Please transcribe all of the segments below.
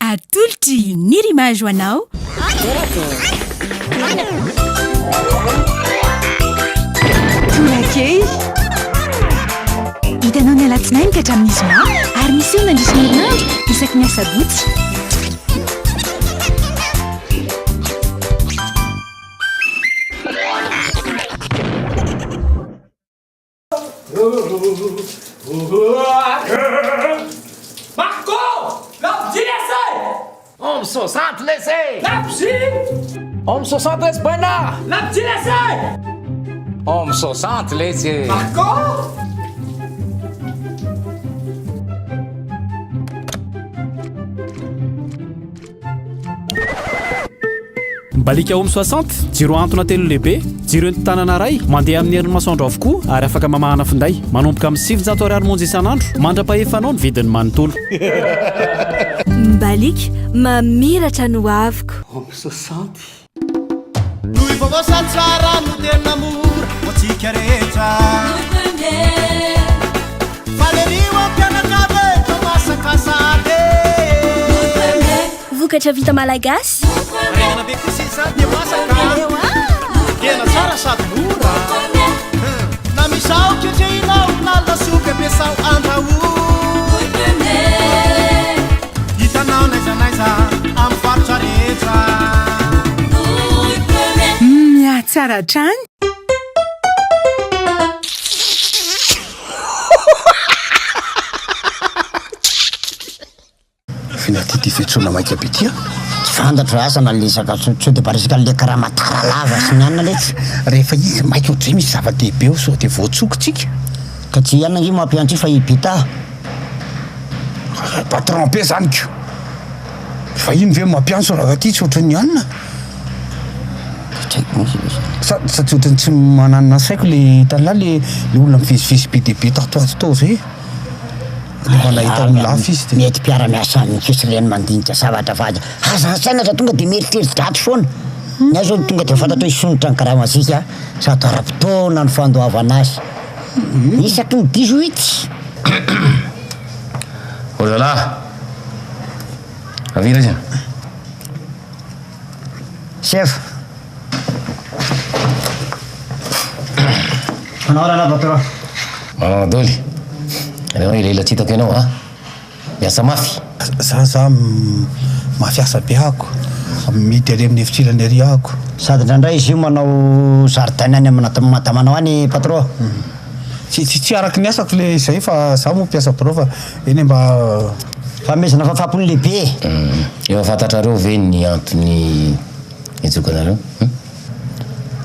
Atolotry Nirimage ho anao. Torakely. Hitanao ny alatsinainy ka hatramin'ny zoma ary miseho mandritra ny herinandro isaky ny asabotsy. Marco! Labozia lesy! Homme 60 lesy! Labozia! Homme 60 lesy baina! Labozia lesy! Homme 60 lesy! Marco! Mibaliaka Home 60, jiro ahantona telo lehibe, jiro entin-tanana iray, mandeha amin'ny herin'ny masoandro avokoa ary afaka mamahana finday. Manomboka amin'ny 900 ariary monja isan'andro, mandra-pahefanao ny vidiny manontolo. Mibaliaka, mamiratra ny hoaviko. Home 60. Toy vaovao sady tsara no tena mora ho antsika rehetra. Faly ery ho mpianakavy e, fa masaka sahady e. Vokatra vita malagasy. Haingana be kosa izany dia masaka. Tena tsara sady mora. Na misao ketrehinao na lasopy ampiasao andrahoa. Hitanao n'aiza n'aiza amin'ny faritra rehetra. Mihatsara hatrany. F'inona ty ty fiantsoana maika be ty an? Tsy fantatro asa na resaka sao dia mba resaka an'le karama tara lava sy ny anona letsy. Rehefa izy maika ohatr'izay misy zava-dehibe ao sao dia voatsoko tsika. Ka tsy i anona ange mampiantso io fa i Beta. Patron be zany ko! Vahiny ve mampiantso raha ty tsy ohatran'ny anona? Tsy haiko mihitsy aloha zany. Sa sa tsy ohatran'ny tsy mananona ny saiko le hitan'lah le le olona mivezivezy be dia be tato ato tao zay e. Rehefa nahita olona hafa izy dia. Mety mpiara-miasa aminy kosa ireny mandinika zavatra fa aza ny saina fa tonga dia mieritreri-dratsy foana. Ny ahy zao tonga dia fantatro hoe hisondrotra ny karamantsika sady ara-potoana ny fandoavana azy. Isaky ny 18. Ô zalahy! Avia raisina. Chef. Manao ahoana patron? Manao doly. Aleo elaela tsy hitako ianao a. Miasa mafy. Za za mafy asa be ako. Mihidy ary amin'ny efitr'ilany ary ako. Sady indraindray izy io manao zaridaina any amina madamanao any patron. Tsy tsy tsy araky ny asako le izay fa za moa mpiasa birao fa eny e mba. Fanomezana fahafaham-po ny lehibe e. Efa fantatrareo ve ny antony nijokanareo? Hum?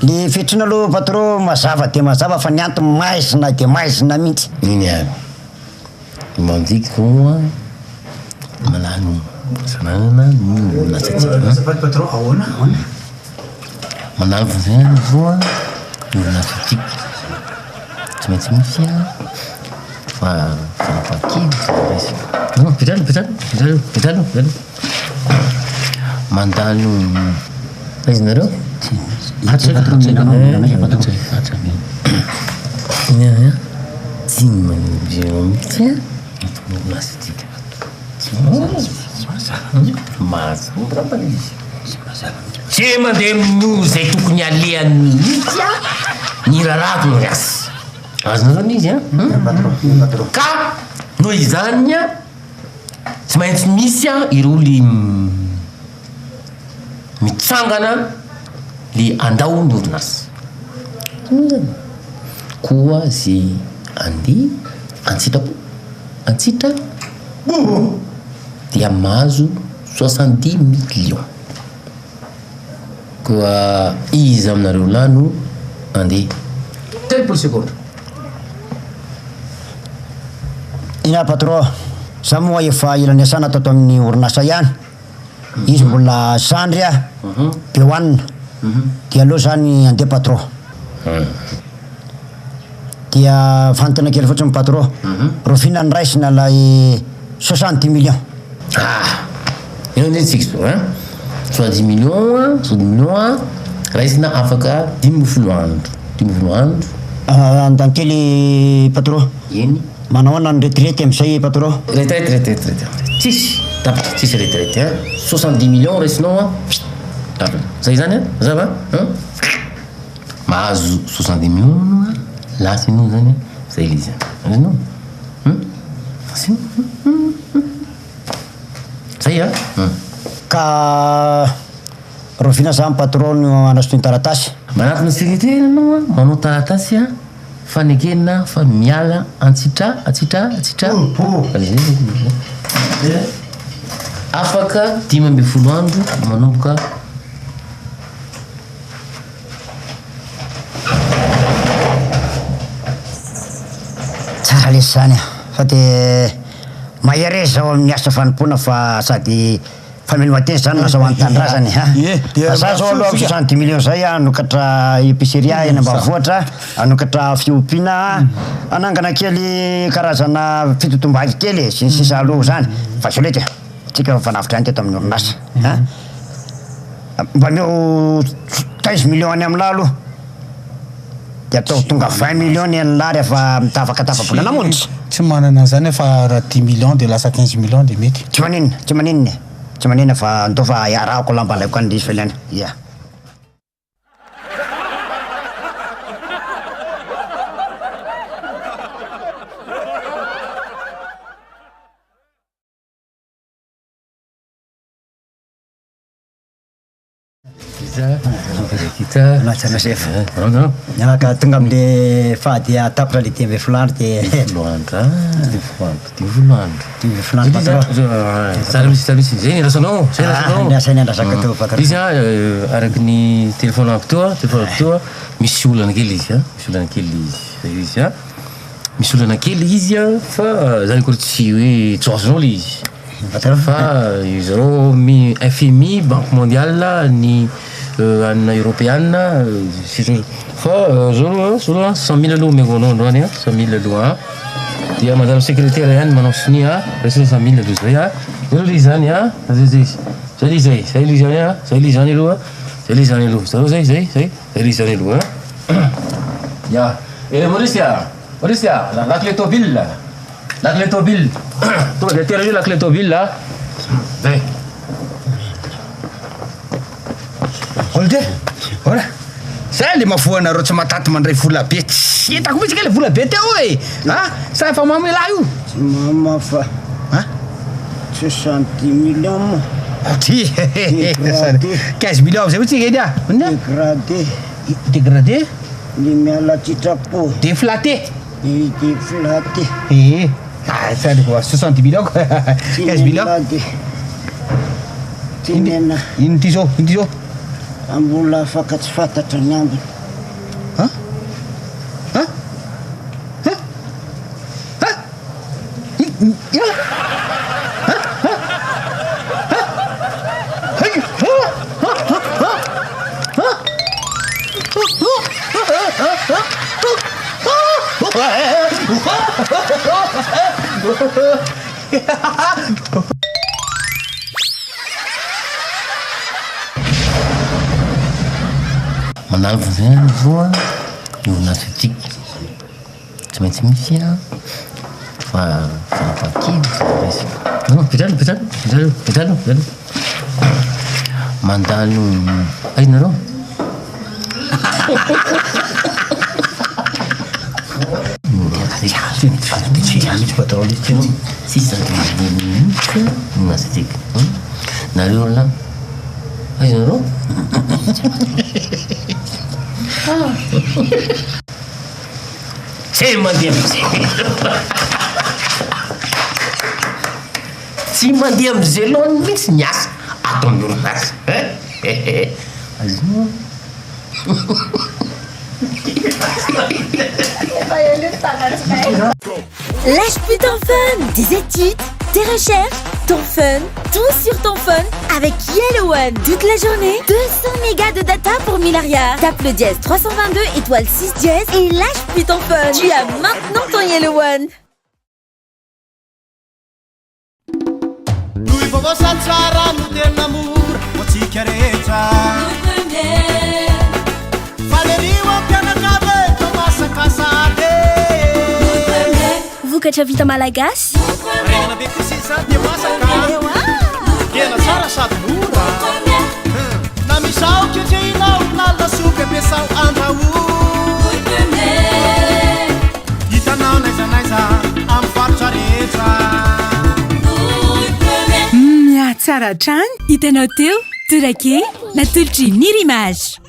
Le fiantsoana aloha patron mazava dia mazava fa ny antony maizina dia maizina mihitsy. Iny ary. Ny manodidiko moa manano fananana ny olona-tsatsika. Azafady patron, ahoana? Ahoana? Manano fananana moa ny olona-tsatsika. Tsy maintsy misy fa fanapahan-kevitra raisina. Non, petralo, petralo, petralo, petralo, petralo. Mandalo aiza nareo? Atsy, atsy, atsy, atsy. Tsy mandeha mihitsy an, eto amin'ny orinasa-tsika. Tsy mazava, mazava angamba ilay izy. Tsy mandeha amin'io izay tokony alehany mihitsy an, ny raharaha ny asa. Azonareo ny izy an? Ka noho izany an, tsy maintsy misy an ireo le mitsangana le andao ny orinasa. Koa ze andeha an-tsitrapo, an-tsitrapo dia mahazo 70 millions. Koa iza aminareo lahy no andeha? 30 secondes. Ina patron, za moa efa ela niasana tato amin'ny orinasa ihany. Izy mbola zandry ah, be hohanina, dia aleo zany andeha patron. Dia fanontaniana kely fotsiny patron, rahoviana no raisina ilay 70 millions? Ah! Eo ndray tsika zao an, 70 millions an, 70 millions an, raisina afaka 15 andro, 15 andro. Andany kely patron. Eny. Manao ahoana ny retraite amin'izay patron? Retraite, retraite, retraite, tsisy. Tapitra, tsisy retraite an! 70 millions raisinao an! Tapitra. Zay zany an! Mazava an! Mahazo 70 millions anao an! Lasa ianao zany an! Zay ilay izy an! Azonao? Hum? Facile? Hum? Hum? Zay an! Hum. Ka rahoviana zany patron no hanasonia taratasy? Manatona secrétaire ianao an, manao taratasy an, fanekena fa miala antsitra, antsitra, antsitra. Afaka 15 andro manomboka. Tsara lesy zany a! Fa de mahereza ao amin'ny asa fanompoana fa sady fameloma-tena zany no asa ho an'ny tanindrazana e ha! Fa za zao aloha amin'ny 70 millions zay a hanokatra épicerie eny ambanivohitra, hanokatra fiompiana, hanangana kely karazana fitotom-bary kely e, sy ny sisa aloha zany, fa zao lety e, tsika efa nifanavotra ihany teto amin'ny orinasa a! Mba omeo 15 millions any amin'lah aloha de ataovy tonga 20 millions ny an'lah rehefa mitafaka tapa-bolana monja. Tsy manana an'izany aho fa raha 10 millions de lasa 15 millions de mety. Tsy maninona, tsy maninona e, tsy maninona fa andao fa arahako lamba alaiko any le izy fa ilaina, ia. Mahatsara chef. Ka tonga amle faha dia tapitra le 15 andro de. 15 andro, 15 andro, 15 andro. 15 andro patron. Tsara mihitsy, tsara mihitsy. Zay ny andrasanao, zay ny andrasanao. Ny asa ny andrasako teo patron. Izy an, araka ny telefaonako teo an, telefaonako teo an, misy olana kely izy an, misy olana kely izy, zay izy an. Misy olana kely izy an, fa zany akory tsy hoe tsy ho azonao le izy. Fa zareo mi FMI, banque mondiale, ny anona eoropeana, fa zao aloha zao aloha 100 mille aloha omeko anao androany an, 100 mille aloha an, dia madame secrétaire ihany manao sonia an, raisina 100 mille aloha zay an, zay aloha le izy zany an, zay zay zay le izy zay, zay le izy zany an, zay le izy zany aloha, zay le izy zany aloha, zareo zay zay zay, zay le izy zany aloha an, ya, eh Maurice a, Maurice a, la clé tôbile. La clé tôbile. Tonga dia atero io la clé tôbile a. Zay. Olde, ora. Zay le mavoa anareo tsy mataty mandray vola be. Tsy hitako mihitsy kay le vola be teo e. Ah, sa efa mamo elah io? Tsy mamo fa. Ah? 70 millions moa. Ty. Dégradé. 15 millions amizay mihitsy eny ah. Dégradé. Dégradé? Ny miala tsitrapo. Déflaté. I déflaté. Ee. Ah, ça de 70 millions quoi. 15 millions. Tsy nena. Ino ty zao? Ino ty zao? Mbola afaka tsy fantatra ny ambiny. Ha? Ha? Ha? Ha? I, i, ha? Ha? Ha? Ha? Ha? Ha? Ha? Ha? Mandalo vonjena aloha ny orinasa tika. Tsy maintsy misy an, fa farafahakeliny raisina. Non, petralo, petralo, petralo, petralo, petralo. Mandalo aiza nareo? Nareo roalahy, aiza nareo? Tsy mandeha am'zay Tsy mandeha am'zay laoniny mihitsy ny asa ato amin'ny orinasa. Azonao? Lâche plus ton fun, tes études, tes recherches, ton fun, tout sur ton phone avec Yellow One. Toute la journée, 200 mégas de data pour 1000 arrière. Tape le dièse 322 étoile 6 dièse et lâche plus ton phone. Tu as maintenant ton Yellow One. Toy vaovao sady tsara no tena mora ho antsika rehetra. Faly ery ho mpianakavy e, toa masaka sahady e. Vokatra vita malagasy. Harena be kosa izany dia masaka. tsara hatrany. Hitanao teo, torake, natolotry Nirimage.